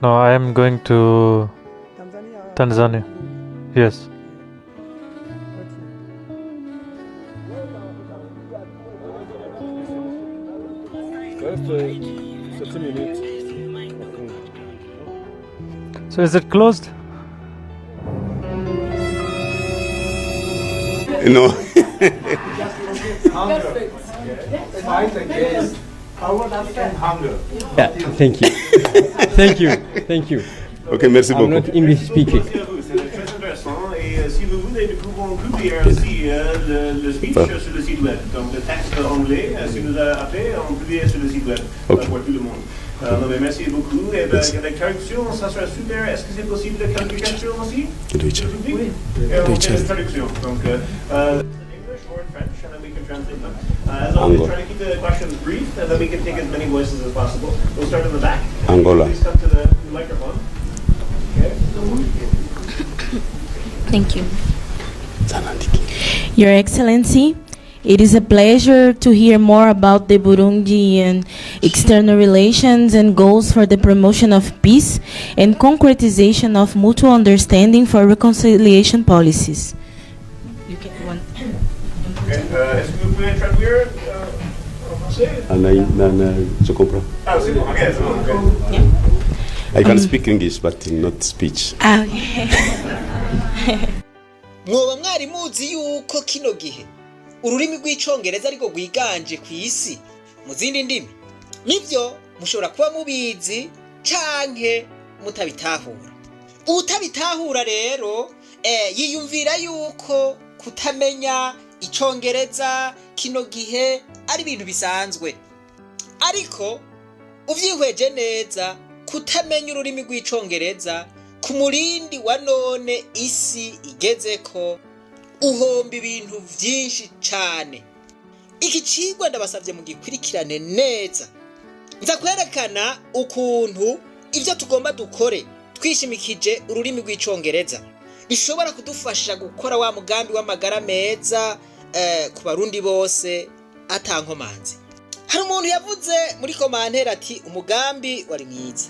No, I am going to Tanzania. Tanzania. Yes. Reste 7 minutes. So is it closed? No. Fight against poverty and hunger. Yeah, thank you. Thank you. Thank you. Ok, merci I'm beaucoup. not English speaking. Merci à vous, c'était très intéressant. Et si vous voulez, nous pouvons publier aussi le speech Ah. sur le site web. Donc le texte anglais, si nous a appelé, on publie sur le site web Ok. pour tout le monde. Non, mais merci beaucoup. Et ben, Merci. avec traduction, ça sera super. Est-ce que c'est possible de quelques questions aussi? Deutsche. Oui. Et on Deutsche. fait une traduction. Donc, in English or in French, and then we can translate them. As always, Angola. try to keep the questions brief, and then we can take as many voices as possible. We'll start in the back. Angola. Please come to the microphone. Okay. Thank you. Zanandiki. Your Excellency, it is a pleasure to hear more about the Burundian external relations and goals for the promotion of peace and concretization of mutual understanding for reconciliation policies. You can, one. Ok. Est-ce que vous pouvez traduire en français? Ah, non, non, non, je comprends. Ah, c'est bon, ok, c'est bon. Ok. I can speak English, but not speech. Ah, okay. Mwoba mwari muzi yuko kino gihe ururimi rw'Icongereza ariko rwiganje ku isi mu zindi ndimi? Nibyo, mushobora kuba mubizi canke mutabitahura. Utabitahura rero yiyumvira yuko kutamenya Icongereza kino gihe ari ibintu bisanzwe, ariko uvyihweje neza, kutamenya ururimi rw'Icongereza ku murindi wa none isi igezeko, uhomba ibintu vyinshi cane. Iki cigwa ndabasavye mugikurikirane neza. Nza kwerekana ukuntu ivyo tugomba dukore twishimikije ururimi rw'Icongereza bishobora kudufasha gukora wa mugambi w'amagara meza ku Barundi bose atankomanzi. Hari umuntu yavuze muri commentaire ati umugambi wari mwiza,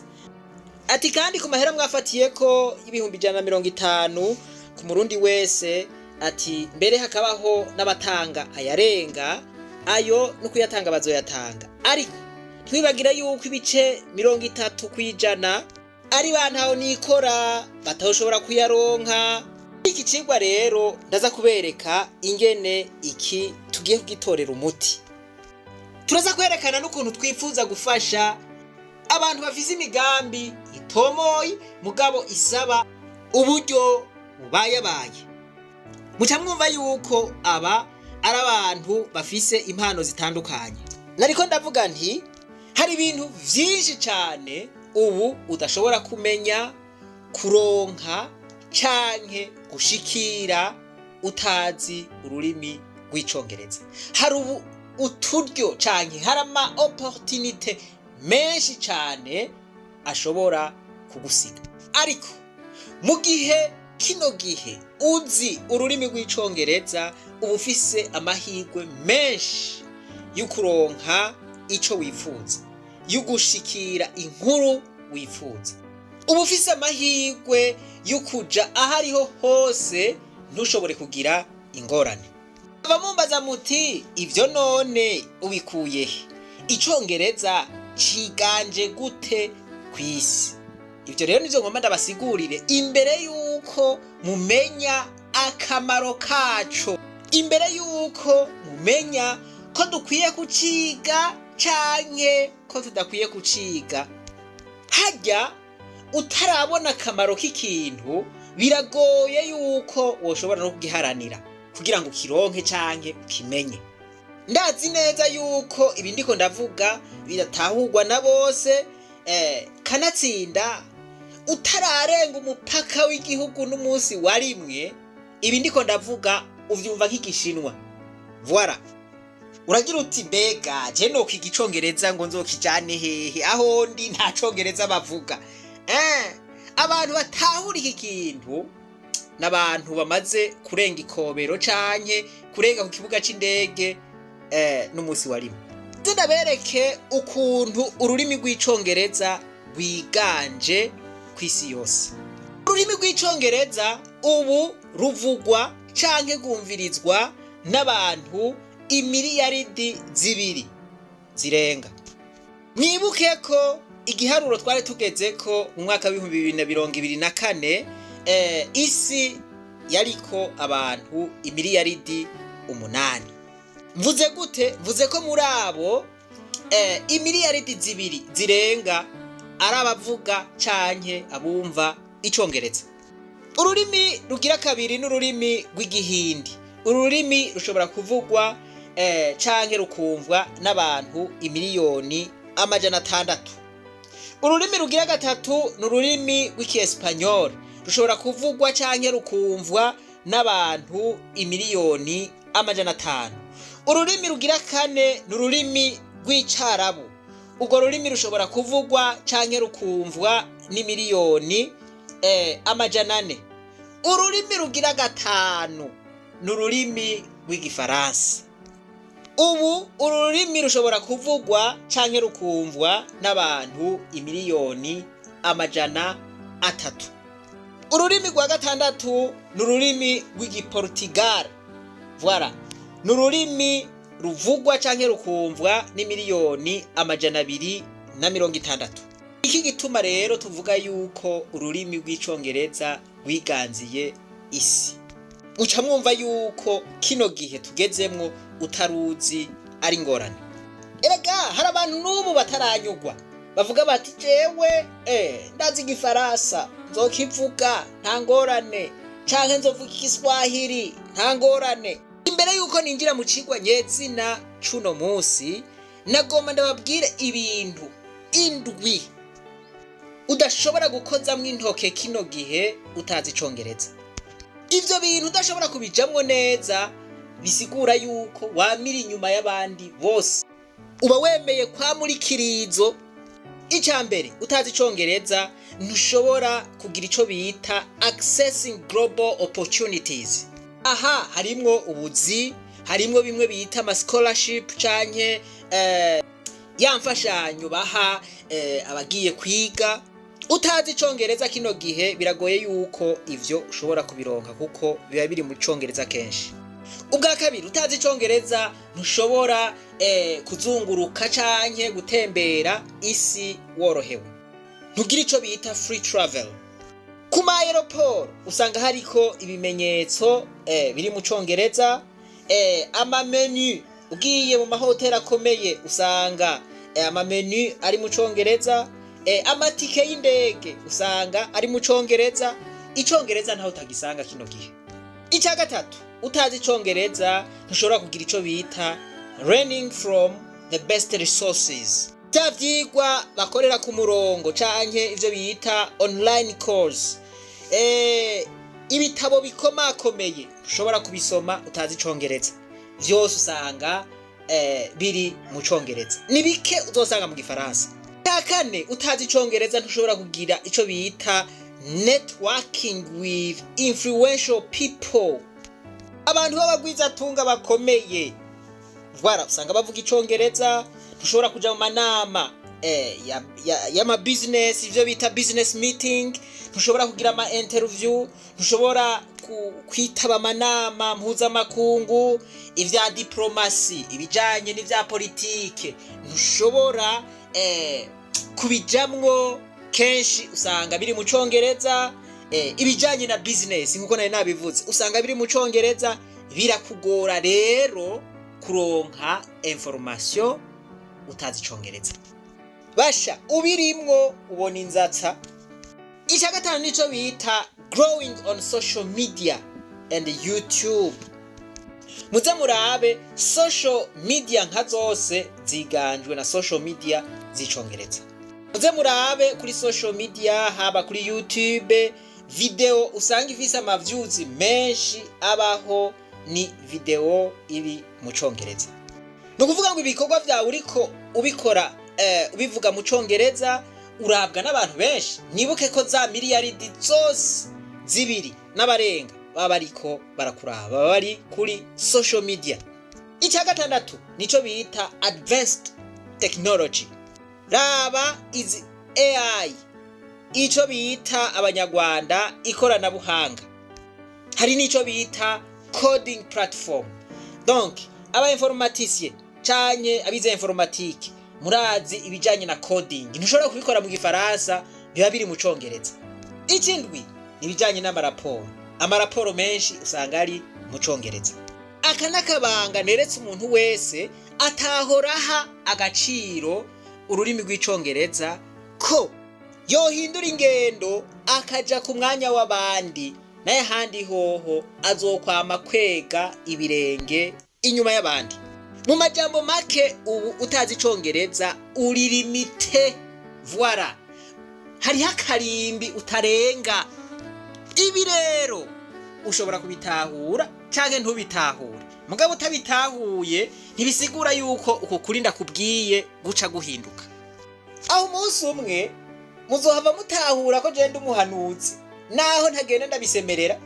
ati kandi ku mahera mwafatiye ko 150,000 ku Murundi wese, ati mbere hakabaho n'abatanga ayarenga ayo, no kuyatanga bazoyatanga, ariko ntibibagire yuko ibice 30% ari ba ntaho nikora batashobora kuyaronka. Iki cigwa rero ndaza kubereka ingene iki tugiye kugitorera umuti. Turaza kwerekana n'ukuntu twifuza gufasha abantu bafise imigambi itomoye mugabo isaba uburyo bubayabaye. Muca mwumva yuko aba ari abantu bafise impano zitandukanye. Nariko ndavuga nti hari ibintu vyinshi cane ubu udashobora kumenya, kuronka canke gushikira utazi ururimi rw'Icongereza. Hari ubu uturyo canke hari ama opportunité menshi cane ashobora kugusiga, ariko mu gihe kino gihe uzi ururimi rw'Icongereza, uba ufise amahirwe menshi yo kuronka ico wifuza, yo gushikira inkuru wifuza. Uba ufise amahirwe yo kuja ahariho hose, ntushobore kugira ingorane. Abamumbaza muti ivyo none ubikuye he? Icongereza ciganje gute kw'isi? Ivyo rero nivyo ngomba ndabasigurire imbere yuko mumenya akamaro kaco, imbere yuko mumenya ko dukwiye kuciga canke ko tudakwiye kuciga. Harya utarabona akamaro k'ikintu, biragoye yuko woshobora no kugiharanira kugira ngo ukironke canke ukimenye. Ndazi neza yuko ibi ndiko ndavuga bidatahurwa na bose, kanatsinda utararenga umupaka w'igihugu n'umunsi wa rimwe, ibi ndiko ndavuga uvyumva nk'Igishinwa. Voilà, uragira uti mbega je nokwiga Icongereza ngo nzokijane hehe, aho ndi nta Congereza bavuga? Abantu batahura iki kintu n'abantu bamaze kurenga ikobero canke kurenga ku kibuga c'indege n'umunsi wa rimwe. Ndabereke ukuntu ururimi rw'Icongereza rwiganje ku isi yose. Ururimi rw'Icongereza ubu ruvugwa canke rwumvirizwa n'abantu imiliyaridi 2 zirenga. Mwibuke ko igiharuro twari tugeze ko mu mwaka w'2024, isi yariko abantu imiliyaridi 8. Mvuze gute? Mvuze ko muri abo imiliyaridi 2 zirenga ari abavuga canke abumva Icongereza. Ururimi rugira kabiri n'ururimi rw'Igihindi. Ururimi rushobora kuvugwa canke rukumvwa n'abantu imiliyoni 600. Ururimi rugira gatatu ni ururimi rw'Ikiespanyol, rushobora kuvugwa canke rukumvwa n'abantu imiliyoni 500. Ururimi rugira kane ni ururimi rw'Icarabu. Urwo rurimi rushobora kuvugwa canke rukumvwa n'imiliyoni 400. Ururimi rugira gatanu ni ururimi rw'Igifaransa. Ubu uru rurimi rushobora kuvugwa canke rukumvwa n'abantu imiliyoni 300. Ururimi rwa gatandatu ni ururimi rw'Igiportugal. Voilà, ni ururimi ruvugwa canke rukumvwa n'imiliyoni 260. Iki gituma rero tuvuga yuko ururimi rw'Icongereza rwiganziye isi, uca mwumva yuko kino gihe tugezemwo utaruzi ari ingorane. Erega hari abantu n'ubu bataranyugwa, bavuga bati: "Jewe ndazi Igifaransa, nzokivuga nta ngorane, canke nzovuga Igiswahili nta ngorane." Imbere yuko ninjira mu cigwa nyezina c'uno munsi, nagomba ndababwire ibintu indwi udashobora gukozamwo intoke kino gihe utazi Icongereza. Ivyo bintu udashobora kubijamwo neza bisigura yuko wamira inyuma y'abandi bose, uba wemeye kwamurikirizo. Icya mbere, utazi Icongereza ntushobora kugira ico bita accessing global opportunities. Aha harimwo ubuzi, harimwo bimwe bita ama scholarship canke ya mfashanyo baha abagiye kwiga. Utazi Icongereza kino gihe biragoye yuko ivyo ushobora kubironka, kuko biba biri mu Congereza kenshi. Ubwa kabiri, utazi Icongereza ntushobora kuzunguruka canke gutembera isi worohewe, ntugira ico bita free travel. Ku ma aéroport usanga hariko ibimenyetso biri mu Congereza, amamenu ugiye mu mahoteli akomeye usanga amamenu ari mu Congereza, amatike y'indege usanga ari mu Congereza. Icongereza ntaho utagisanga kino gihe. Icya gatatu, utazi Icongereza ntushobora kugira ico bita learning from the best resources, bya vyigwa bakorera ku murongo canke ivyo bita online course, ibitabo bikomakomeye ushobora kubisoma utazi Icongereza. Vyose usanga biri mu Congereza, ni bike uzosanga mu Gifaransa. Icya kane, utazi Icongereza ntushobora kugira ico bita networking with influential people, abantu b'abagwizatunga bakomeye. Voilà, usanga bavuga Icongereza. Ntushobora kuja mu manama y'ama business, ivyo bita business meeting, ntushobora kugira ama interview, ntushobora kwitaba amanama mpuzamakungu, ivya diplomasi, ibijanye n'ivya politike ntushobora kubijamwo, kenshi usanga biri mu Congereza. Ibijanye na business, nkuko nari nabivuze, usanga biri mu Congereza. Birakugora rero kuronka information utazi Icongereza. Basha ubirimwo ubona inzatsa. Icya gatanu nico bita growing on social media and YouTube. Muze murabe social media nka zose ziganjwe na social media z'Icongereza. Muze murabe kuri social media, haba kuri YouTube, video usanga ifise ama views menshi abaho ni video iri mu Congereza. Ni ukuvuga ngo ibikorwa vyawe uriko ubikora ubivuga mu Congereza, urabwa n'abantu benshi. Mwibuke ko za miliyaridi zose zibiri n'abarenga baba bariko barakuraba, baba bari kuri social media. Icya gatandatu nico bita advanced technology. Raba izi AI, ico bita abanyarwanda ikoranabuhanga. Hari n'ico bita coding platform. Donc aba informaticiens canke abize informatique murazi ibijanye na coding, ntushobora kubikora mu Gifaransa, biba biri mu Congereza. Ikindwi ni ibijanye n'amaraporo. Amaraporo menshi usanga ari mu Congereza. Aka n'akabanga neretse umuntu wese atahoraha agaciro ururimi rw'Icongereza ko yohindura ingendo akaja ku mwanya w'abandi, naye ahandi hoho azokwama kwega ibirenge inyuma y'abandi. Mu majambo make, ubu utazi Icongereza uri limité. Voilà, hariho akarimbi utarenga. Ibi rero ushobora kubitahura canke ntubitahure, mugabo utabitahuye ntibisigura yuko uko kuri ndakubwiye guca guhinduka. Aho umunsi umwe muzohava mutahura ko jenda umuhanuzi, naho ntagenda ndabisemerera.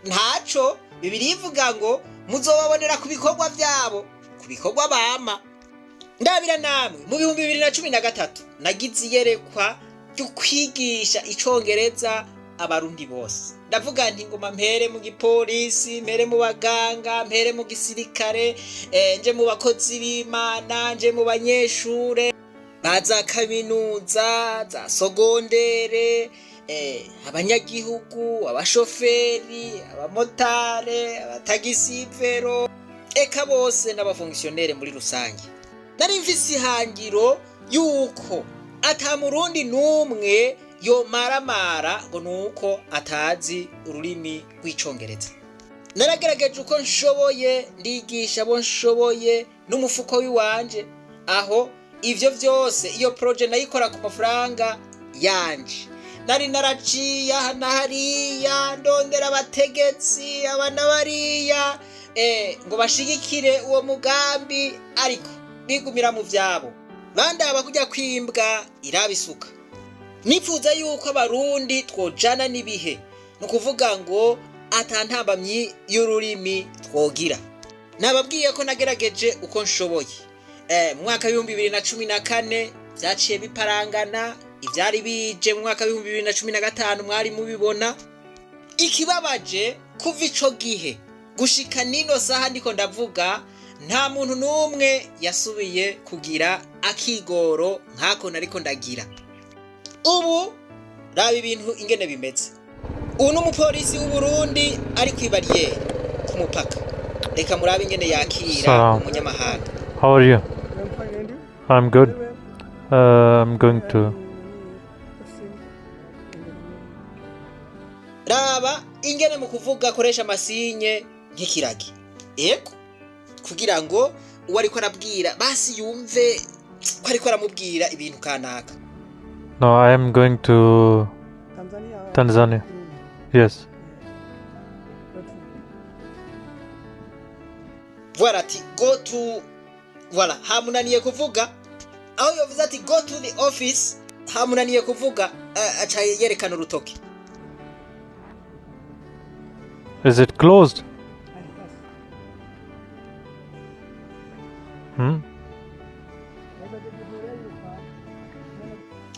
Ntaco Bibiliya ivuga ngo muzobabonera ku bikorwa vyabo, ku bikorwa bama. Ndabira namwe, mu 2013 nagize iyerekwa ryo kwigisha Icongereza Abarundi bose. Ndavuga nti ngoma mpere mu gipolisi, mpere mu baganga, mpere mu gisirikare, nje mu bakozi b'Imana, nje mu banyeshure baza kaminuza, za secondaire, abanyagihugu, abashoferi, abamotare, abataxi-vélo, eka bose n'abafonctionnaires muri rusange. Nari mfise ihangiro yuko ata Murundi n'umwe yomaramara ngo nuko atazi ururimi rw'Icongereza. Naragerageje uko nshoboye, ndigisha abo nshoboye n'umufuko w'iwanje. Aho ivyo vyose, iyo projet nayikora ku mafaranga yanje. Nari naraciye aha na hariya, ndondera abategetsi aba na bariya, ngo bashigikire uwo mugambi, ariko bigumira mu vyabo, bandaba kujya kwimbwa irabisuka. Nifuza yuko Abarundi twojana n'ibihe, ni ukuvuga ngo ata ntambamyi y'ururimi twogira. Nababwiye ko nagerageje uko nshoboye. Mu mwaka w'2014 vyaciye biparangana. Ivyari bije mu mwaka w'2015 mwari mubibona. Ikibabaje, kuva ico gihe gushika nino saha ndiko ndavuga, nta muntu n'umwe yasubiye kugira akigoro nk'ako nariko ndagira. Ubu raba ibintu ingene bimeze. Ubu n'umupolisi w'Uburundi ari kw'ibariyeri ku mupaka. Reka murabe ingene yakira Salam. umunyamahanga. How are you? I'm fine, and you? I'm good. Very well. I'm going to. Let's see. Raba ingene mu kuvuga akoresha amasinye nk'ikiragi, ego, kugira ngo uwo ariko arabwira basi yumve ko ariko aramubwira ibintu kanaka. No, I am going to Tanzania. Tanzania. Burundi. Yes. But Voilà, ati "go to", voilà, hamunaniye kuvuga. Aho yavuze ati "go to the office", hamunaniye kuvuga, aca yerekana urutoki. Is it closed? Yes.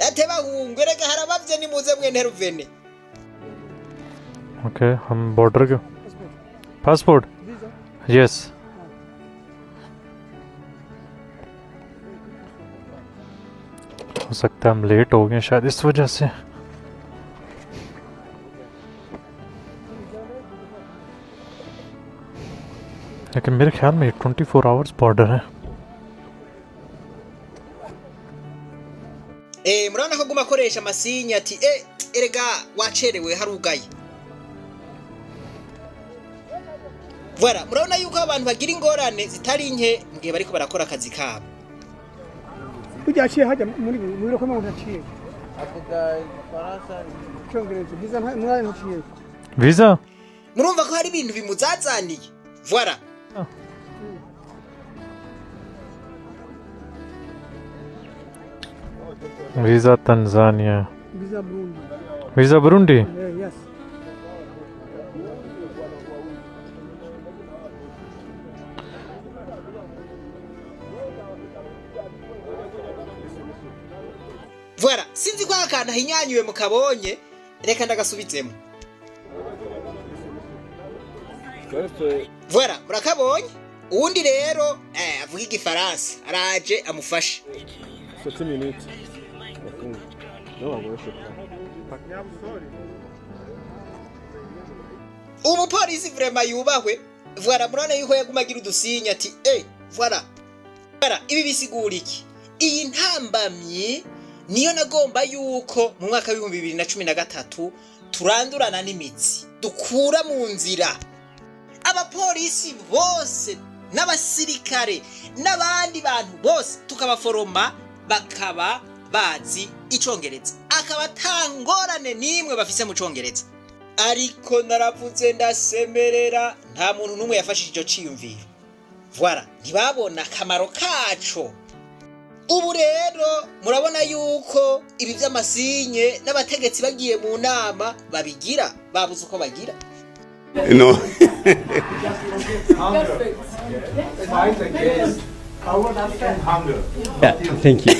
Ate bahungu, erega harabavye, nimuze mwenteruvene. Okay, हम border के Passport. Passport. Visa. Yes. हो सकता है हम late हो गए शायद इस वजह से। लेकिन मेरे ख्याल में 24 आवर्स बॉर्डर है। Murabona ko aguma akoresha amasinye ati erega wacerewe, harugaye. Voilà, murabona yuko abantu bagira ingorane zitari nke mu gihe bariko barakora akazi kabo. Burya aciye hajya muri mu biro ko mpamvu ntaciye. Avuga Igifaransa. Icyongereza visa nta mwanya ntaciye. Visa. Murumva ko hari ibintu bimuzazaniye. Voilà. Visa Tanzania. Visa Burundi. Visa Burundi. Yes. Voilà, sinzi ko akantu ahinyanyuwe mukabonye, reka ndagasubizemo. Reste Voilà, murakabonye. Uwundi rero avuga igifaransa araje amufashe. 7 minutes. No, I'm Umupolisi vraiment yubahwe. Voilà, murabona yuko yaguma agira udusinya ati voilà. Voilà, ibi bisigura iki? Iyi ntambamyi niyo nagomba yuko mu mwaka w'2013 turandurana n'imitsi, dukura mu nzira abapolisi bose n'abasirikare n'abandi bantu bose, tukabaforoma bakaba bazi icongereza, akaba ata ngorane n'imwe bafise mu congereza. Ariko naravuze, ndasemerera, nta muntu n'umwe yafashije ico ciyumviro. Voilà, ntibabona akamaro kaco. Ubu rero murabona yuko ibi vy'amasinye n'abategetsi bagiye mu nama babigira, babuze uko bagira. No. Fight against poverty and hunger. Yeah, thank you.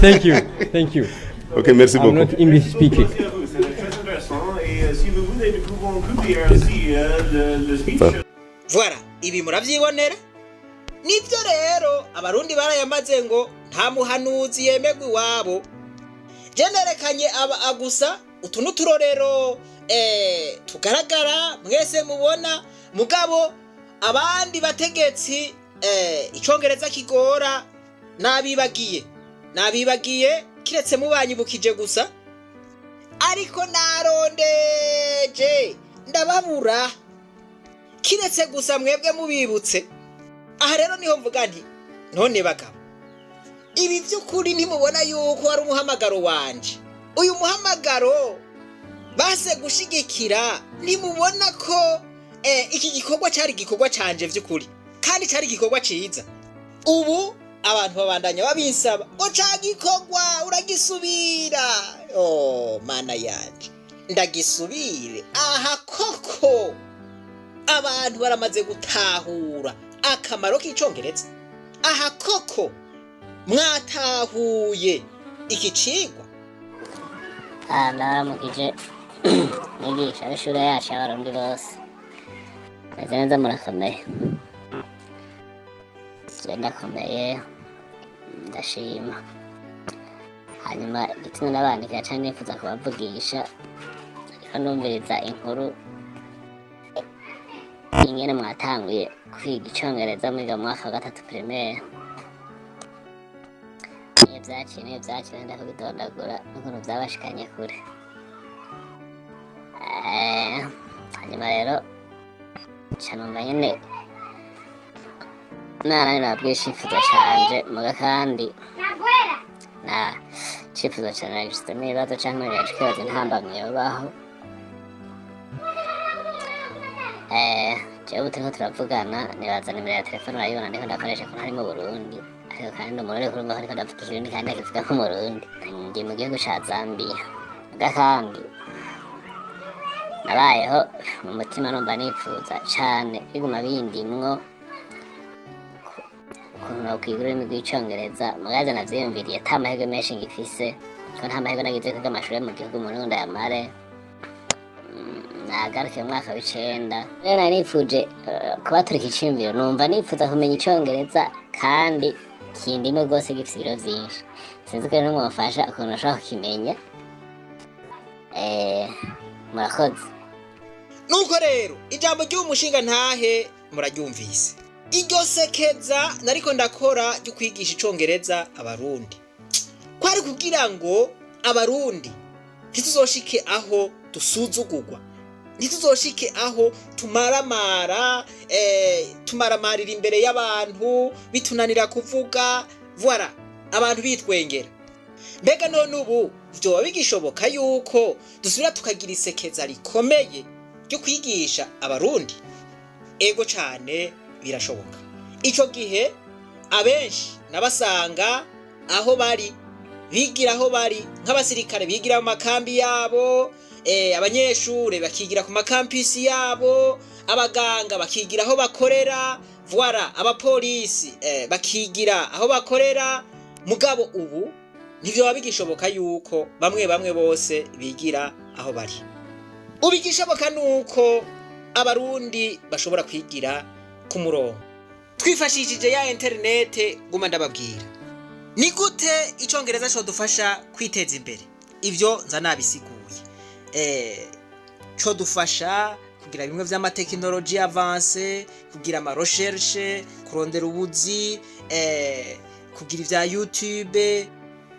Thank you. Thank you. Ok, merci I'm beaucoup. not English speaking. Merci à vous, c'était très intéressant. Et si vous voulez, nous pouvons couper aussi le speech. Voilà, ibi muravyibonera. Nivyo rero, abarundi barayamaze ngo nta muhanuzi yemerwa iwabo. Je nerekanye aba agusa utu n'uturorero tugaragara mwese mubona, mugabo abandi bategetsi icongereza kigora nabibagiye, nabibagiye, kiretse mubanyibukije gusa. Ariko narondeje ndababura, kiretse gusa mwebwe mubibutse. Aha rero niho mvuga nti: none bagabo, ibi by'ukuri ntimubona yuko ari umuhamagaro wanje? Uyu muhamagaro base gushigikira, ntimubona ko iki gikorwa cyari igikorwa canje by'ukuri, kandi cyari igikorwa ciza? Ubu abantu babandanya babinsaba ngo ca gikorwa uragisubira. Oh mana yanje, ndagisubire? Aha koko abantu baramaze gutahura akamaro k'icongereza? Aha koko mwatahuye iki cigwa? Ah, ndabaramukije mwigisha w'ishure yacu y'abarundi bose. Meze neza, murakomeye? Je ndakomeye, ndashima. Hanyuma igituma nabandikira canke nifuza kubavugisha, ariko numviriza inkuru ingene mwatanguye kwiga icongereza mwiga mu mwaka wa gatatu primaire, niyo vyaciye ndakubidondagura n'ukuntu vyabashikanye kure. Hanyuma rero nca numva nyene nara nababwira icifuzo canje, muga kandi na icifuzo canje nagishizemo ibibazo canke nagerageje kwibaza intambamyi yobaho. Jewe ubu turiko turavugana, nibaza nimero ya telefone urayibona, ndiko ndakoresha ko ntari mu Burundi, ariko kandi umurundi kurumva ko ndiko ndavuga ikirundi kandi ndakivuga nk'umurundi. Ndi mu gihugu ca Zambia, muga kandi nabayeho mu mutima numva nifuza cane, biguma bindimwo ukuntu nokwiga ururimi rw'icongereza. Mugaze navyiyumviriye ata mahirwe menshi ngifise, ko nta mahirwe nagize kwiga amashure mu gihugu mu Burundi ndayamare. Nagarukiye mu mwaka w'icenda. Rero nari nifuje kubaturika iciyumviro, numva nifuza kumenya icongereza kandi kindimo rwose, gifise ibiro vyinshi. Sinzi ko rero mwofasha ukuntu nashobora kukimenya. Murakoze. Nuko rero ijambo ry'uwo mushinga ntahe muraryumvise. Iryo sekeza nariko ndakora ryo kwigisha icongereza abarundi kwari kugira ngo abarundi ntituzoshike aho dusuzugurwa, ntituzoshike aho tumaramara, tumaramarira imbere y'abantu, bitunanira kuvuga. Voilà, abantu bitwengera. Mbega none ubu vyoba bigishoboka yuko dusubira tukagira isekeza rikomeye ryo kwigisha abarundi? Ego cane, birashoboka. Ico gihe abenshi nabasanga aho bari bigira, aho bari nk'abasirikare bigira mu makambi yabo, abanyeshure bakigira ku makampisi yabo, abaganga bakigira aho bakorera, voilà, abapolisi bakigira aho bakorera. Mugabo ubu Ntivyoba bigishoboka yuko bamwe bamwe bose bigira aho bari. Ubu igishoboka nuko Abarundi bashobora kwigira ku murongo twifashishije ya interinete. Guma ndababwira ni gute Icongereza codufasha kwiteza imbere. Ivyo nza nabisiguye. Codufasha kugira bimwe vy'amatekinoloji avancé, kugira ama recherche, kurondera ubuzi, kugira ivya YouTube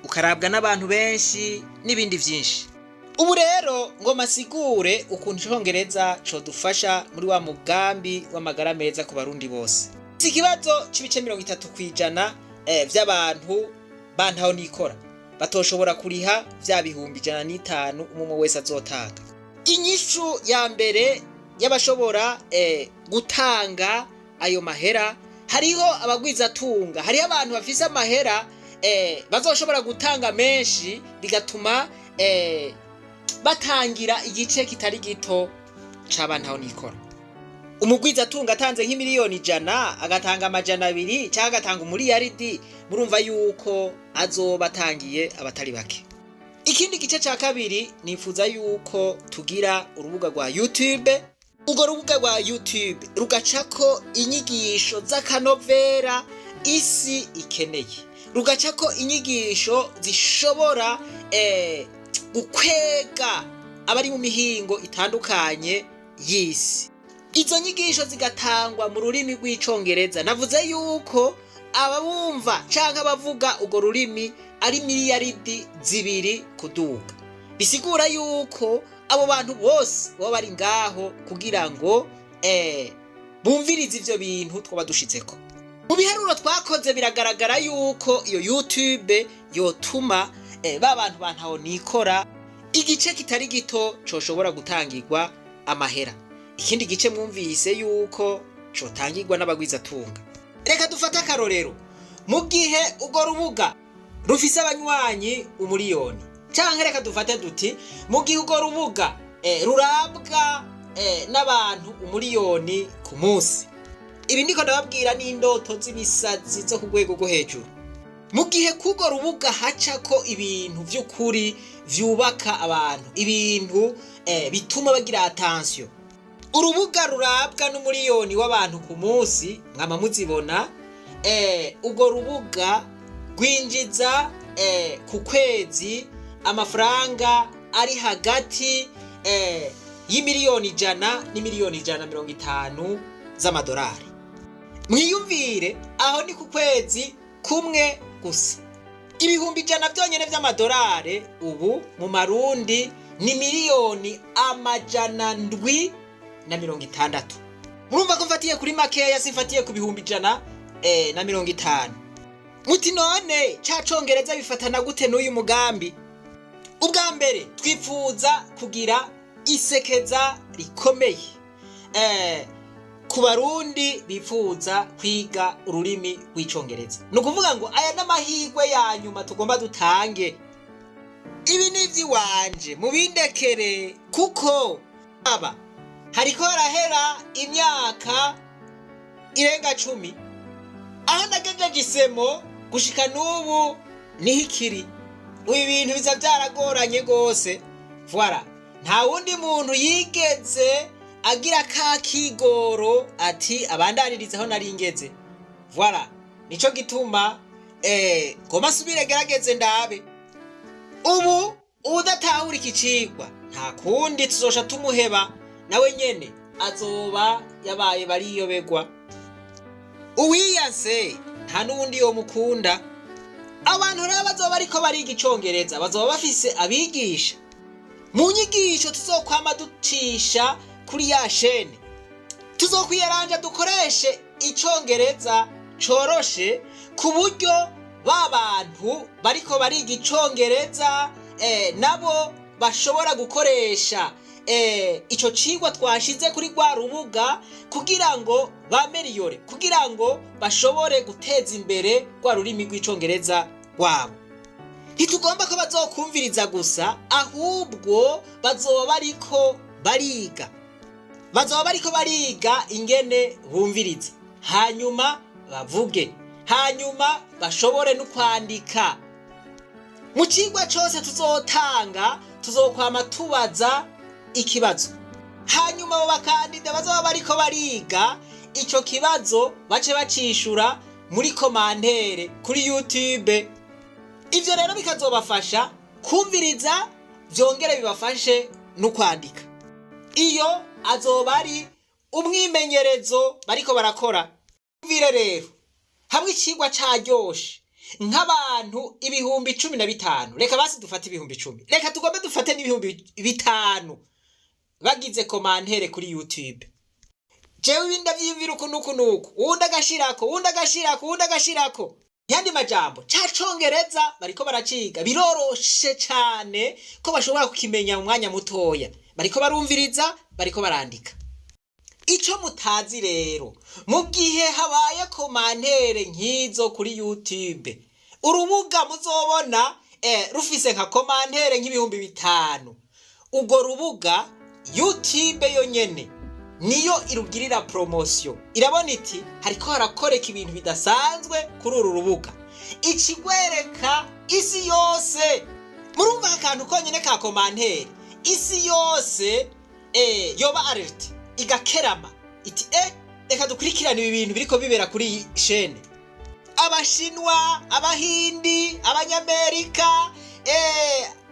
ukarabwa n'abantu benshi n'ibindi vyinshi. Ubu rero ngo masigure ukuntu Icongereza codufasha muri wa mugambi w'amagara meza ku Barundi bose. Si ikibazo c'ibice 30% vy'abantu bantaho nikora batoshobora kuriha vya 105,000 umwe wese azotanga. Inyishu ya mbere y'abashobora gutanga ayo mahera, hariho abagwizatunga, hariho abantu bafise amahera bazoshobora gutanga menshi, bigatuma batangira igice kitari gito c'abantaho nikora. Umugwizatunga atanze nk'imiliyoni 100, agatanga 200 cyangwa agatanga umuriyaridi, murumva yuko azoba atangiye abatari bake. Ikindi gice ca kabiri, nifuza yuko tugira urubuga rwa YouTube. Urwo rubuga rwa YouTube rugacako inyigisho z'akanovera isi ikeneye, rugacako inyigisho zishobora gukwega abari mu mihingo itandukanye y'isi. Izo nyigisho zigatangwa mu rurimi rw'Icongereza. Navuze yuko ababumva canke abavuga urwo rurimi ari miliyaridi 2 kuduga. Bisigura yuko abo bantu bose baba bari ngaho kugira ngo bumvirize ivyo bintu twaba dushitseko. Mu biharuro twakoze, biragaragara yuko iyo YouTube yotuma ba bantu bantaho nikora igice kitari gito coshobora gutangirwa amahera. Ikindi gice mwumvise yuko cotangirwa n'abagwizatunga. Reka dufate akarorero: mu gihe urwo rubuga rufise abanywanyi 1 miliyoni, canke reka dufate duti mu gihe urwo rubuga rurabwa n'abantu 1 miliyoni ku munsi. Ibi ndiko ndababwira n'indoto z'ibisazi zo ku rwego rwo hejuru. Mu gihe k'urwo rubuga hacako ibintu vy'ukuri vyubaka abantu, ibintu bituma bagira attention, urubuga rurabwa n'umuriyoni w'abantu ku munsi, mwama muzibona, urwo rubuga rwinjiza ku kwezi amafaranga ari hagati y'imiliyoni 100 n'imiliyoni 150 z'amadolari. Mwiyumvire, aho ni ku kwezi kumwe gusa. 100,000 byonyine by'amadolari ubu mu Marundi ni miliyoni 760. Murumva ko mfatiye kuri makeya, simfatiye ku 150,000. Muti none ca Congereza bifatana gute n'uyu mugambi? Ubwa mbere, twifuza kugira isekeza rikomeye ku Barundi bifuza kwiga ururimi rw'Icongereza. Ni ukuvuga ngo aya n'amahirwe ya nyuma tugomba dutange. Ibi ni iby'iwanje, mubindekere, kuko aba hariko harahera imyaka irenga 10 aho nagejeje isemo, gushika n'ubu niho ikiri. Ibi bintu biza byaragoranye rwose. Voilà, nta wundi muntu yigeze agira ka kigoro ati abandanirize aho nari ngeze. Voilà, nico gituma ngoma asubire gerageze ndabe. Ubu udatahura iki cigwa, nta kundi, tuzosha tumuheba, nawe nyene azoba yabaye bariyobegwa. Uwiyanse nta n'uwundi yomukunda. Abantu rero bazoba bariko bariga Icongereza bazoba bafise abigisha. Mu nyigisho tuzokwama ducisha kuri ya chaîne, tuzokwiyaranja dukoreshe Icongereza coroshe, ku buryo ba bantu bariko bariga Icongereza nabo bashobora gukoresha ico cigwa twashize kuri rwa rubuga, kugira ngo bameriyore, kugira ngo bashobore guteza imbere rwa rurimi rw'Icongereza rwabo. Ntitugomba ko bazokumviriza gusa, ahubwo bazoba bariko bariga, bazoba bariko bariga ingene bumviriza, hanyuma bavuge, hanyuma bashobore no kwandika. Mu cigwa cose tuzotanga, tuzokwama tubaza ikibazo, hanyuma abo bakandida bazoba bariko bariga ico kibazo bace bacishura muri commentaire kuri YouTube. Ivyo rero bikazobafasha kumviriza, vyongere bibafashe no kwandika. Iyo azoba ari umwimenyerezo bariko barakora. Mvire rero hamwe icigwa caryoshe, nk'abantu 15,000, reka basi dufate 10,000, reka tugombe dufate n'5,000 bagize commentaire kuri YouTube: "Jewe ibi ndavyiyumvira uku nuku nuku", uwundi agashirako, uwundi agashirako, uwundi agashirako. Yandi majambo, ca Congereza bariko baraciga, biroroshe cane ko bashobora kukimenya mu mwanya mutoya. Bariko barumviriza, bariko barandika. Ico mutazi rero, mu gihe habaye commentaire nk'izo kuri YouTube, urubuga muzobona rufise nka commentaire nk'5,000, urwo rubuga YouTube yonyene niyo irugirira promotion. Irabona iti hariko harakoreka ibintu bidasanzwe kuri uru rubuga, ikigwereka isi yose. Murumva akantu konyene ka commentaire, isi yose yoba alerte, igakerama iti: "Reka dukurikirane ibi bintu biriko bibera kuri iyi chaîne." Abashinwa, Abahindi, Abanyamerika,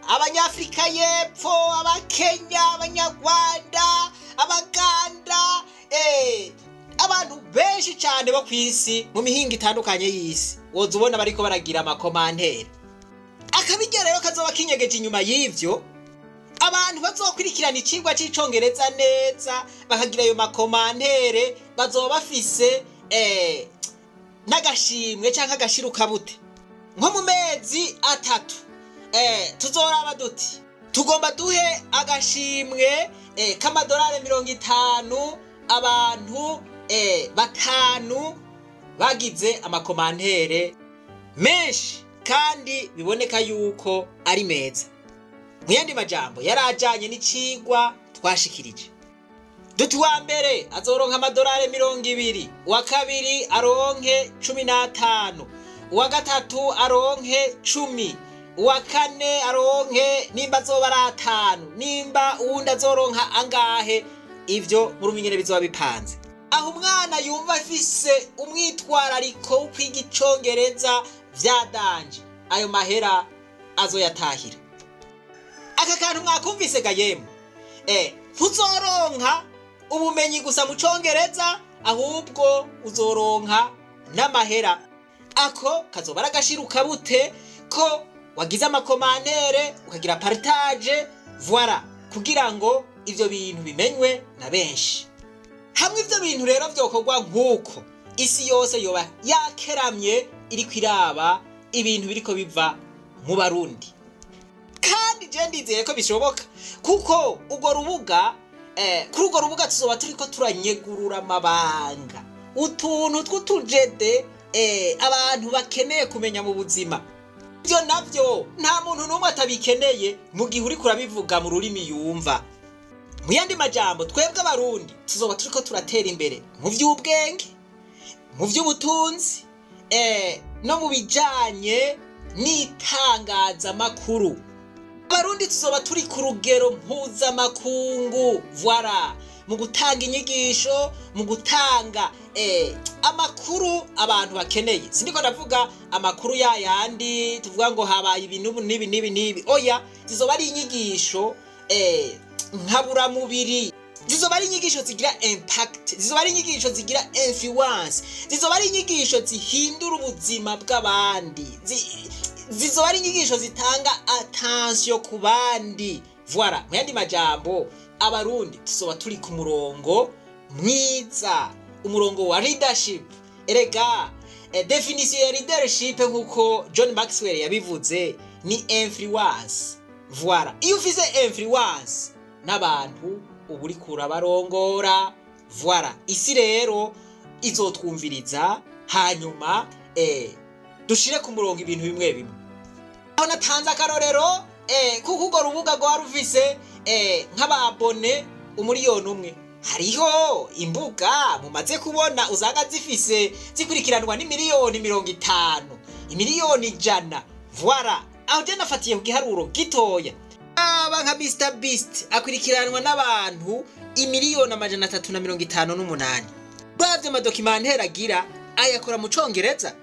Abanyafrika y'Epfo, Abakenya, Abanyarwanda, Abaganda, abantu benshi cyane bo ku isi, mu mihinga itandukanye y'isi, woza ubona bariko baragira ama commentaires. Akabirya rero kazoba kinyegeje inyuma y'ivyo, abantu bazokurikirana icigwa c'iCongereza neza, bakagira ayo ma commentaires, bazoba bafise n'agashimwe canke agashirukabute. Nko mu mezi 3 tuzoraba duti tugomba duhe agashimwe k'amadolari 50 abantu batanu bagize ama commentaires menshi kandi biboneka yuko ari meza. Mu yandi majambo, yari ajanye n'icigwa twashikirije. Duti wa mbere azoronka amadolari 20, uwa kabiri aronke 15, uwa gatatu aronke 10, uwa kane aronke nimba azoba ari 5, nimba uwundi azoronka angahe, ivyo murumenyere bizoba bipanze. Aho umwana yumva afise umwitwarariko wo kwiga Icongereza vyadanje, ayo mahera azoyatahira. Aka kantu mwakumvise ga yemwe? Ntuzoronka ubumenyi gusa mu Congereza, ahubwo uzoronka n'amahera. Ako kazoba ari agashirukabute ko wagize ama commentaires, ukagira partage, voilà, kugira ngo ivyo bintu bimenywe na benshi. Hamwe ivyo bintu rero vyokorwa nk'uko, isi yose yoba yakeramye iriko iraba ibintu biriko biva mu Barundi. Kandi je ndizeye ko bishoboka, kuko urwo rubuga, kuri urwo rubuga tuzoba turiko turanyegurura amabanga, utuntu tw'utujede abantu bakeneye kumenya mu buzima. Ibyo navyo nta muntu n'umwe atabikeneye mu gihe uriko urabivuga mu rurimi yumva. Mu yandi majambo, twebwe Abarundi tuzoba turiko turatera imbere mu vy'ubwenge, mu vy'ubutunzi, no mu bijanye n'itangazamakuru. Abarundi tuzoba turi ku rugero mpuzamakungu, voilà, mu gutanga inyigisho, mu gutanga amakuru abantu bakeneye. Sindiko ndavuga amakuru yayandi tuvuga ngo habaye ibintu n'ibi n'ibi n'ibi, oya. Zizoba ari inyigisho nkaburamubiri, zizoba ari inyigisho zigira impact, zizoba ari inyigisho zigira influence, zizoba ari inyigisho zihindura ubuzima bw'abandi, zizoba ari inyigisho zitanga attention ku bandi, voilà. Mu yandi majambo, Abarundi tuzoba turi ku murongo mwiza, umurongo wa leadership. Erega définition ya leadership, nk'uko John Maxwell yabivuze, ni influence, voilà. Iyo ufise influence n'abantu, uba uriko urabarongora, voilà. Isi rero izotwumviriza, hanyuma dushire ku murongo ibintu bimwe bimwe. Aho natanze akarorero, kuko urwo rubuga rwari rufise nk'aba abonnés 1,000,000. Hariho imbuga mumaze kubona usanga zifise zikurikiranwa n'imiliyoni 50, imiliyoni 100, voilà. Aho je nafatiye ku giharuro gitoya. Aba nka Mr Beast akurikiranwa n'abantu 358,000,000. Uravye ama documentaire agira, ayakora mu Congereza.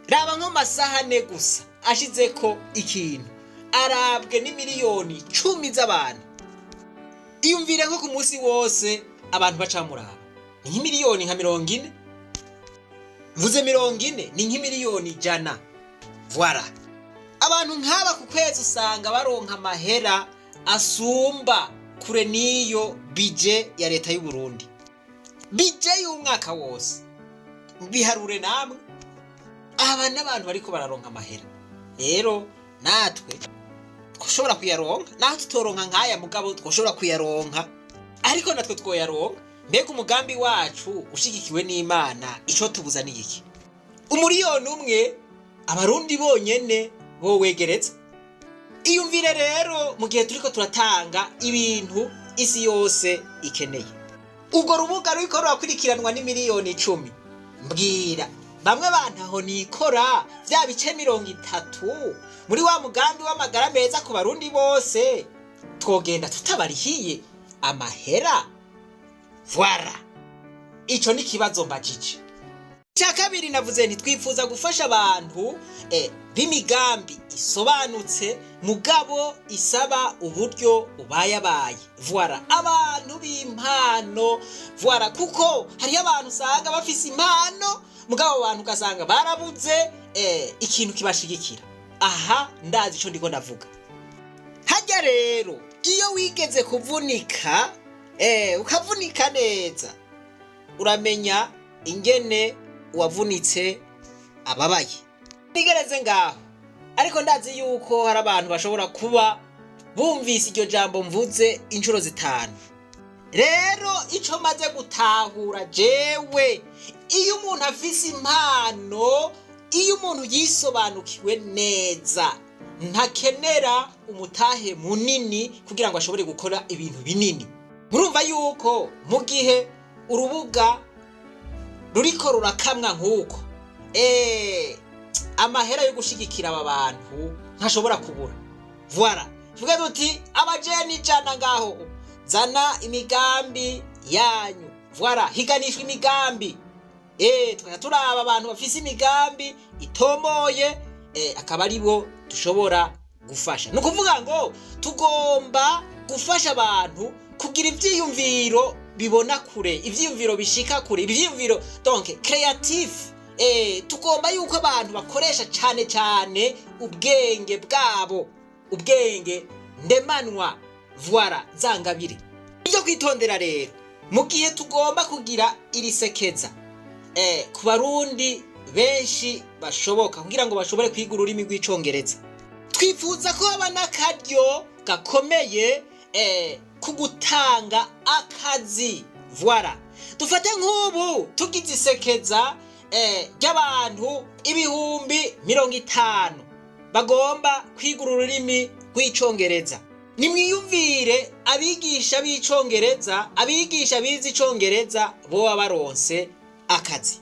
Raba nko masaha 4 gusa ashizeko ikintu, arabwe n'10 miliyoni z'abantu. Iyumvire nko ku munsi wose abantu bacamuraba ni nk'imiliyoni nka 40. Mvuze 40, ni nk'100 miliyoni. Voilà, abantu nk'aba ku kwezi usanga baronka amahera asumba kure n'iyo budget ya leta y'u Burundi, budget y'umwaka wose. Biharure namwe. Aba n'abantu bariko bararonka amahera. Rero natwe twoshobora kuyaronka, naho tutoronka nk'aya, mugabo twoshobora kuyaronka, ariko natwe twoyaronka. Mbega umugambi wacu ushigikiwe n'Imana, ico tubuza ni iki? 1 umuriyoni Abarundi bonyene bowegereza. Iyumvire rero, mu gihe turiko turatanga ibintu isi yose ikeneye, ubwo rubuga ruriko rurakurikiranwa n'10 miliyoni, mbwira bamwe bantu aho nikora vya bice 30 muri wa mugambi w'amagara meza ku Barundi bose, twogenda tutabarihiye amahera? Voilà, ico ni ikibazo mbajije. Icya kabiri, navuze nti twifuza gufasha abantu b'imigambi isobanutse, mugabo isaba uburyo ubayabaye. Voilà, abantu b'impano. Voilà, kuko hariyo abantu usanga bafise impano, mugabo abo bantu ugasanga barabuze ikintu kibashigikira. Aha ndazi ico ndiko ndavuga. Hajya rero iyo wigeze kuvunika, ukavunika neza, uramenya ingene uwavunitse ababaye. Nigereze ngaho, ariko ndazi yuko hari abantu bashobora kuba bumvise iryo jambo mvuze inshuro 5. Rero ico maze gutahura jewe, iyo umuntu afise impano, iyo umuntu yisobanukiwe neza, ntakenera umutahe munini kugira ngo ashobore gukora ibintu binini. Murumva yuko mu gihe urubuga ruriko rurakamwa nk'uko, amahera yo gushigikira aba bantu ntashobora kubura. Voilà, tuvuge tuti abajeni 100 ngaho, zana imigambi yanyu. Voilà, higanishwa imigambi, tukajya turaba abantu bafise imigambi itomoye, akaba ari bo dushobora gufasha. Ni ukuvuga ngo tugomba gufasha abantu kugira ivyiyumviro bibona kure, ivyiyumviro bishika kure, ivyiyumviro donc créatif. Tugomba yuko abantu bakoresha cane cane ubwenge bwabo, ubwenge ndemanwa. Voilà, zangabire. Ibyo kwitondera rero mu gihe tugomba kugira iri sekeza ku Barundi benshi bashoboka kugira ngo bashobore kwiga ururimi rw'Icongereza, twifuza ko haba n'akaryo gakomeye ku gutanga akazi. Voilà, dufate nk'ubu tugize isekeza ry'abantu 50,000 bagomba kwiga ururimi rw'Icongereza. Nimwiyumvire abigisha b'Icongereza, abigisha bize Icongereza boba baronse akazi,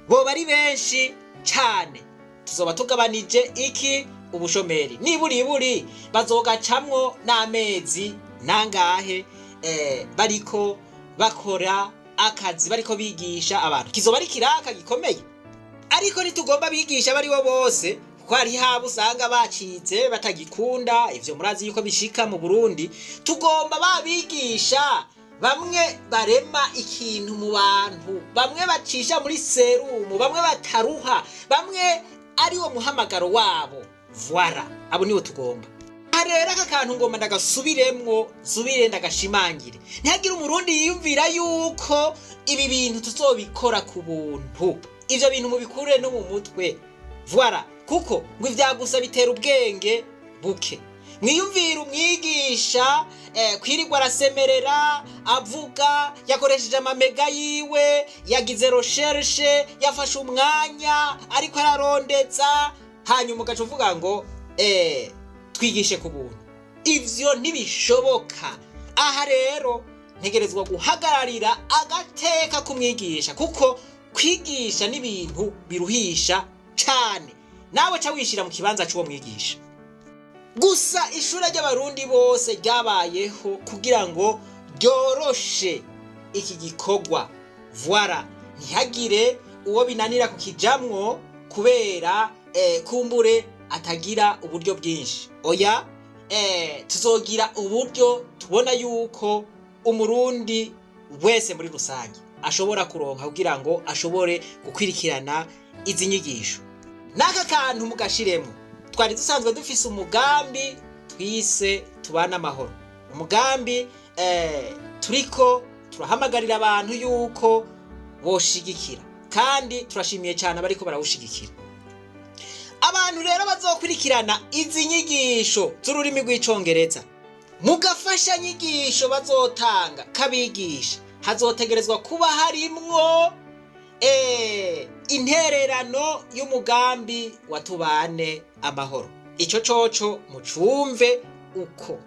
boba ari benshi cane. Tuzoba tugabanije iki? Ubushomeri. Niburiburi bazogacamwo n'amezi nangahe bariko bakora akazi, bariko bigisha abantu. Kizoba ari kiraka gikomeye, ariko ntitugomba bigisha baribo bose, kuko hari habo usanga bacitse batagikunda. Ivyo murazi yuko bishika mu Burundi. Tugomba babigisha bamwe barema ikintu mu bantu, bamwe bacisha muri serumu, bamwe bataruha, bamwe ari wo muhamagaro wabo. Voilà, abo nibo tugomba. Aha rero aka kantu ngomba ndagasubiremwo, nsubire ndagashimangire. Ntihagire Umurundi yiyumvira yuko ibi bintu tuzobikora ku buntu. Ivyo bintu mubikure no mu mutwe. Voilà, kuko ngo ivyagusa bitera ubwenge buke. Mwiyumvire umwigisha kwirirwa arasemerera, avuga, yakoresheje ama méga yiwe, yagize recherche, yafashe umwanya ariko ararondeza, hanyuma ugaca uvuga ngo twigishe ku buntu. Ivyo ntibishoboka. Aha rero ntegerezwa guhagararira agateka kumwigisha, kuko kwigisha n'ibintu biruhisha cane. Nawe ca wishira mu kibanza c'uwo mwigisha. Gusa ishure ry'Abarundi bose ryabayeho kugira ngo ryoroshe iki gikorwa, voilà, ntihagire uwo binanira kukijamwo kubera kumbure atagira uburyo bwinshi. Oya, tuzogira uburyo tubona yuko Umurundi wese muri rusange ashobora kuronka kugira ngo ashobore gukwirikirana izi nyigisho. N'aka kantu mugashiremo, twari dusanzwe dufise umugambi twise Tubane Amahoro, umugambi turiko turahamagarira abantu yuko boshigikira, kandi turashimiye cyane abariko barawushigikira. Abantu rero bazokurikirana izi nyigisho z'ururimi rw'Icongereza, mu gafashanyigisho bazotanga kabigisha hazotegerezwa kuba harimwo intererano y'umugambi wa Tubane Amahoro. Ico coco mucumve uko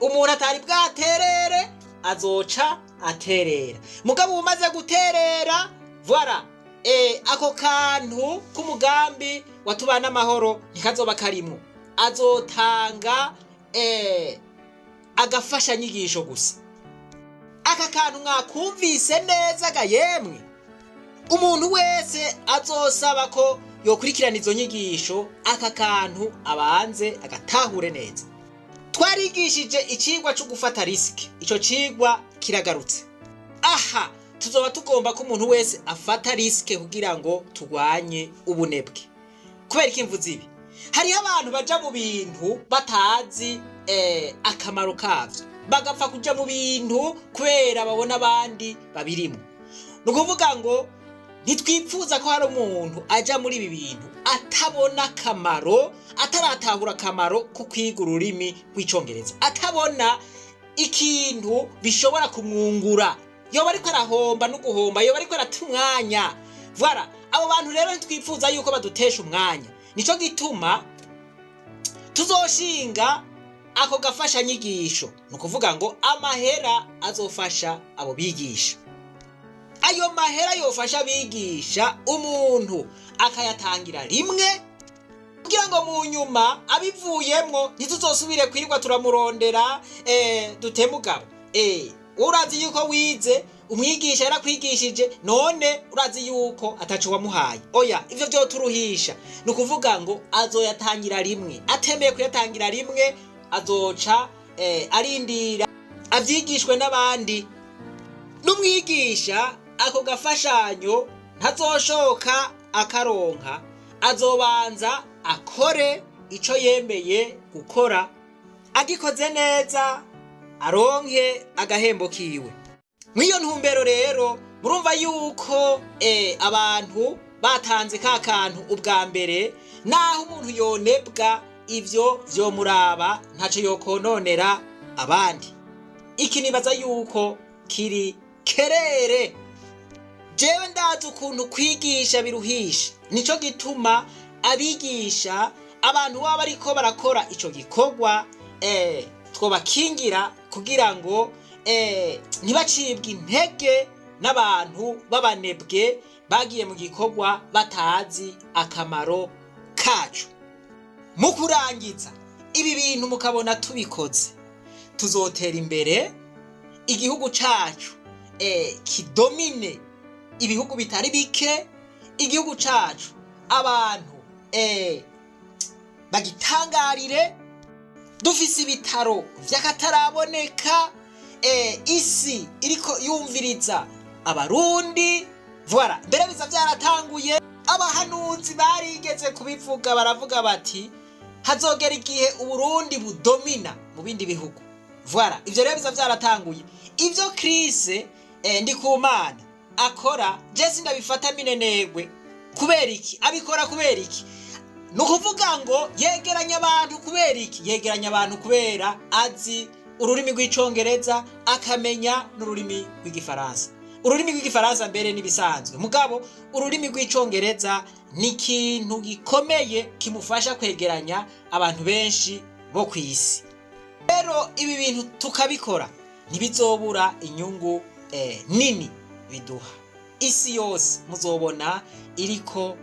umuntu atari bwaterere azoca aterera, mugabo umaze guterera, voilà, ako kantu k'umugambi wa Tubane Amahoro ntikazoba karimwo, azotanga agafashanyigisho gusa. Aka kantu mwakumvise neza ga yemwe? Umuntu wese azosaba ko yokurikirana izo nyigisho, aka kantu abanze agatahure neza. Twarigishije icigwa co gufata risque, ico cigwa kiragarutse. Aha tuzoba tugomba ko umuntu wese afata risque kugira ngo turwanye ubunebwe. Kubera iki mvuze ibi? Hariho abantu baja mu bintu batazi akamaro kavyo, bagapfa kuja mu bintu kubera babona abandi babirimo. Ni ukuvuga ngo ntitwipfuza ko hari umuntu aja muri ibi bintu atabona akamaro, ataratahura akamaro ko kwiga ururimi rw'Icongereza, atabona ikintu bishobora kumwungura. Yoba ariko arahomba no guhomba, yoba ariko arata umwanya. Voilà, abo bantu rero ntitwipfuza yuko badutesha umwanya. Nico gituma tuzoshinga ako gafashanyigisho. Ni ukuvuga ngo amahera azofasha abo bigisha, ayo mahera yofasha abigisha, umuntu akayatangira rimwe kugira ngo mu nyuma abivuyemwo ntituzosubire kwirirwa turamurondera dutemugabo. Urazi yuko wize, umwigisha yarakwigishije, none urazi yuko ataco wamuhaye. Oya, ivyo vyoturuhisha. Ni ukuvuga ngo azoyatangira rimwe, atemeye kuyatangira rimwe azoca arindira avyigishwe n'abandi. N'umwigisha ako gafashanyo ntazoshoka akaronka, azobanza akore ico yemeye gukora, agikoze neza aronke agahembo kiwe. Mw'iyo ntumbero rero murumva yuko abantu batanze ka kantu ubwa mbere, naho umuntu yonebwa ivyo vyomuraba, ntaco yokononera abandi. Iki nibaza yuko kiri kerere. Jewe ndazi ukuntu kwigisha biruhisha, nico gituma abigisha, abantu baba bariko barakora ico gikorwa, twobakingira kugira ngo ntibacibwe intege n'abantu b'abanebwe bagiye mu gikorwa batazi akamaro kacu. Mu kurangiza, ibi bintu mukabona tubikoze, tuzotera imbere igihugu cacu, kidomine ibihugu bitari bike. Igihugu cacu abantu bagitangarire. Dufise ibitaro vy'akataraboneka, isi iriko yumviriza Abarundi. Voilà, mbere biza vyaratanguye, abahanuzi barigeze kubivuga, baravuga bati hazogera igihe Uburundi budomina mu bindi bihugu. Voilà, ivyo rero biza vyaratanguye. Ivyo Chris Ndikumana akora, je sindabifata minenegwe. Kubera iki abikora? Kubera iki? Ni ukuvuga ngo yegeranya abantu. Kubera iki yegeranya abantu? Kubera azi ururimi rw'Icongereza, akamenya n'ururimi rw'Igifaransa. Ururimi rw'Igifaransa mbere n'ibisanzwe, mugabo ururimi rw'Icongereza ni ikintu gikomeye kimufasha kwegeranya abantu benshi bo ku isi. Rero ibi bintu tukabikora, ntibizobura inyungu nini biduha. Isi yose muzobona iriko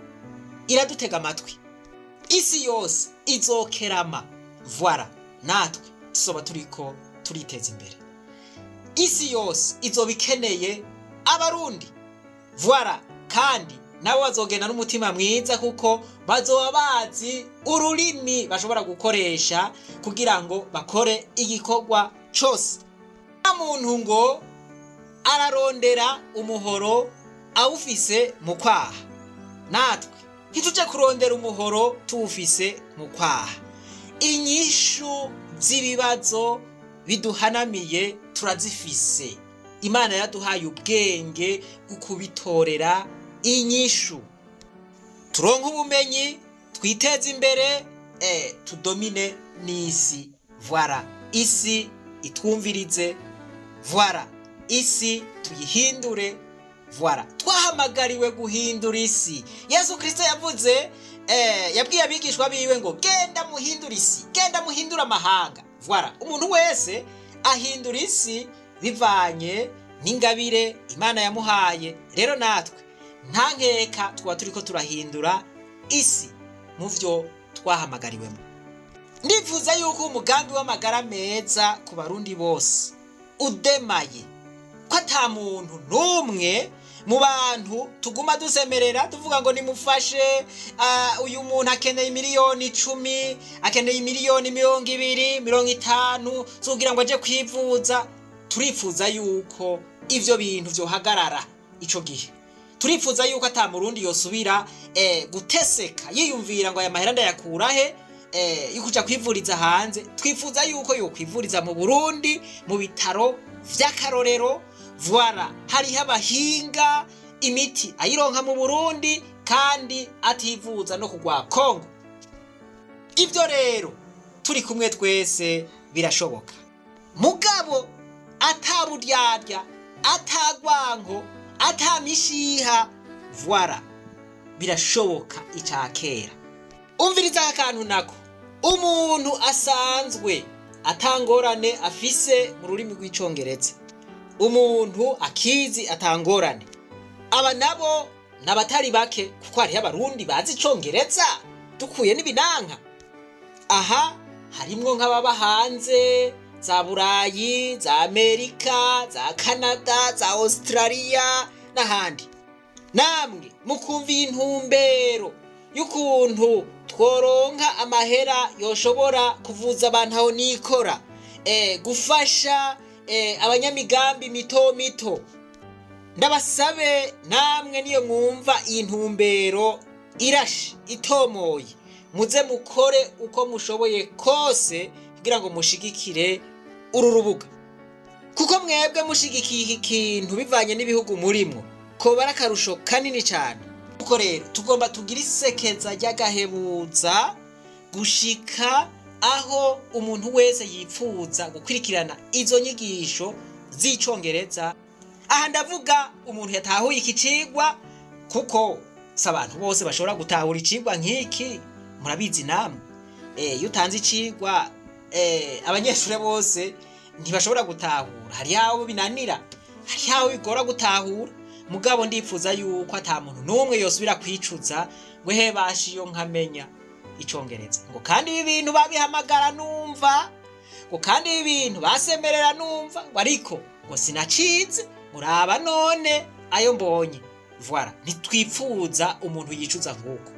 iradutega amatwi, isi yose izokerama. Voilà, natwe tuzoba turiko turiteza imbere. Isi yose izoba ikeneye Abarundi. Voilà, kandi nabo bazogenda n'umutima mwiza, kuko bazoba bazi ururimi bashobora gukoresha kugira ngo bakore igikorwa cose. Nta muntu ngo ararondera umuhoro awufise mu kwaha. Natwe ntituje kurondera umuhoro tuwufise mu kwaha. Inyishu z'ibibazo biduhanamiye turazifise. Imana yaraduhaye ubwenge bwo kubitorera inyishu. Turonke ubumenyi, twiteze imbere, tudomine n'isi. Voilà, isi itwumvirize. Voilà, isi tuyihindure. Voilà, twahamagariwe guhindura isi. Yesu Kristo yavuze, yabwiye abigishwa biwe ngo: "Genda muhindure isi, genda muhindure amahanga." Voilà, umuntu wese ahindura isi bivanye n'ingabire Imana yamuhaye. Rero natwe nta nkeka twaba turiko turahindura isi mu vyo twahamagariwemo. Ndifuza yuko umugambi w'amagara meza ku Barundi bose udemaye, ko ata muntu n'umwe mu bantu tuguma dusemerera tuvuga ngo nimufashe, uyu muntu akeneye miliyoni 10, akeneye miliyoni 20, 50 kugira ngo aje kwivuza. Turifuza yuko ivyo bintu vyohagarara ico gihe. Turifuza yuko ata Murundi yosubira guteseka yiyumvira ngo aya mahera ndayakura he yo kuja kwivuriza hanze. Twifuza yuko yokwivuriza mu Burundi, mu bitaro vy'akarorero. Voilà, hariho abahinga, imiti ayironka mu Burundi kandi ativuza no kugwa Kongo. Ibyo rero turi kumwe twese birashoboka, mugabo ataburyarya, atagwanko, atamishiha. Voilà, birashoboka. Ica kera, umviriza aka kantu nako: umuntu asanzwe atangorane afise mu rurimi rw'Icongereza, umuntu akizi atangorane, aba nabo n'abatari bake, kuko hariho Abarundi bazi Icongereza dukuye n'ibinanka. Aha harimwo nk'ababa hanze, za Burayi, za Amerika, za Canada, za Australia n'ahandi. Namwe mukumva iyi ntumbero y'ukuntu tworonka amahera yoshobora kuvuza abantu aho nikora, gufasha abanyamigambi mito mito, ndabasabe namwe niyo mwumva iyi ntumbero irashe itomoye, muze mukore uko mushoboye kose kugira ngo mushigikire uru rubuga, kuko mwebwe mushigikiye iki kintu bivanye n'ibihugu murimwo koba ari akarusho kanini cyane. Kuko rero tugomba tugire isekeza ry'agahebuza gushika aho umuntu wese yipfuza gukurikirana izo nyigisho z'Icongereza. Aha ndavuga umuntu yatahuye iki cigwa, kuko si abantu bose bashobora gutahura icigwa nk'iki, murabizi namwe. Iyo utanze icigwa, abanyeshuri bose ntibashobora gutahura. Hariho abo binanira, hariho abo bigora gutahura. Mugabo ndifuza yuko ata muntu n'umwe yosubira kwicuza ngo he basha iyo nkamenya Icongereza, ngo kandi ibi bintu babihamagara numva, ngo kandi ibi bintu basemerera numva, ngo ariko ngo sinacize, muraba none ayo mbonye. Voilà, ntitwipfuza umuntu yicuza nk'uko,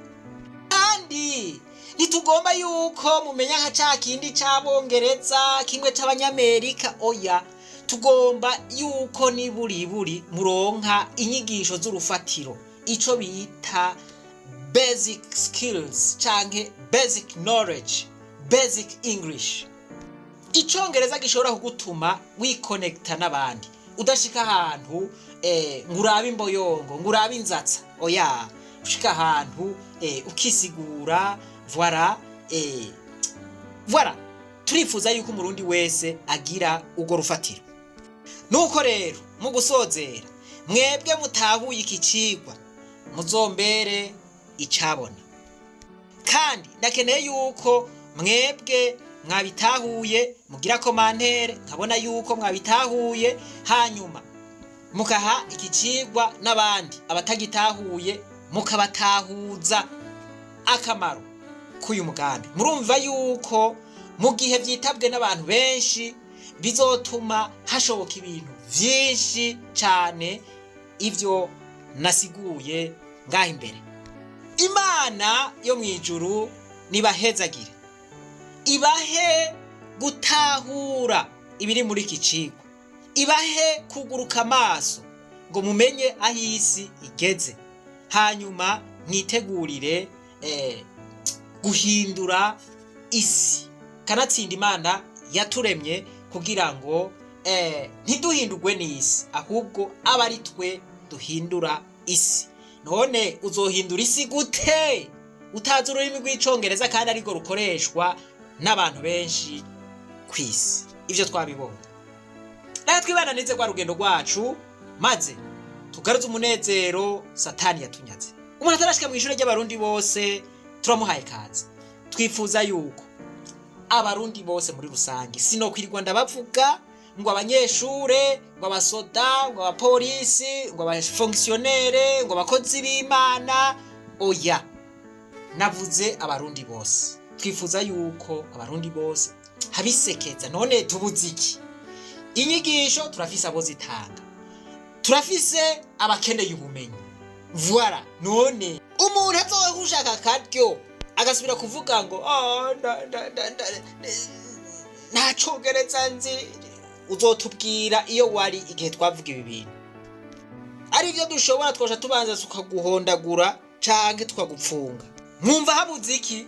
kandi ntitugomba yuko mumenya nka ca kindi c'Abongereza, kimwe c'Abanyamerika. Oya, tugomba yuko niburiburi muronka inyigisho z'urufatiro, ico bita basic skills canke basic knowledge, basic English, Icongereza gishobora kugutuma wikonekita n'abandi, udashika ahantu ngo urabe imboyongo, ngo urabe inzatsa. Oya, ushika ahantu ukisigura. Voilà, voilà, turifuza yuko Umurundi wese agira urwo rufatiro. Nuko rero mu gusozera, mwebwe mutahuye iki cigwa muzombere icabona, kandi ndakeneye yuko mwebwe mwabitahuye mugira commentaire, nkabona yuko mwabitahuye, hanyuma mukaha iki cigwa n'abandi abatagitahuye, mukabatahuza akamaro k'uyu mugambi. Murumva yuko Mu gihe byitabwe n'abantu benshi, bizotuma hashoboka ibintu byinshi cyane, ibyo nasiguye ngaho imbere. Imana yo mu ijuru nibahezagire, ibahe gutahura ibiri muri iki cigwa, ibahe kuguruka amaso ngo mumenye aho isi igeze, hanyuma mwitegurire guhindura isi. Kanatsinda Imana yaturemye kugira ngo ntiduhindurwe n'isi, ahubwo abe ari twe duhindura isi. None uzohindura isi gute utazi ururimi rw'Icongereza, kandi arirwo rukoreshwa n'abantu benshi ku isi? Ibyo twabibonye. Reka twibananize rwa rugendo rwacu, maze tugaruze umunezero Satani yatunyaze. Umuntu atarashika mu ishuri ry'Abarundi bose, turamuhaye kaze. Twifuza yuko Abarundi bose muri rusange, sinokwirirwa ndabavuga ngo abanyeshure, ngo abasoda, ngo abapolisi, ngo abafonctionnaires, ngo abakozi b'Imana, oya, navuze Abarundi bose. Twifuza yuko Abarundi bose habisekeza. None tubuze iki? Inyigisho turafise abo zitanga, turafise abakeneye ubumenyi, voilà. None umuntu azoba ushaka akaryo agasubira kuvuga ngo: "Oh, nta Congereza nzi", uzotubwira iyo wari igihe twavuga ibi bintu. Ari byo dushobora, twosha tubanza tukaguhondagura canke tukagupfunga. Mwumva habuze iki?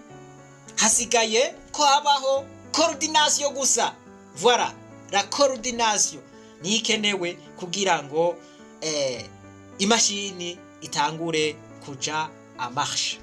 Hasigaye ko habaho coordination gusa. Voilà, la coordination niyo ikenewe kugira ngo imashini itangure kuja en marche.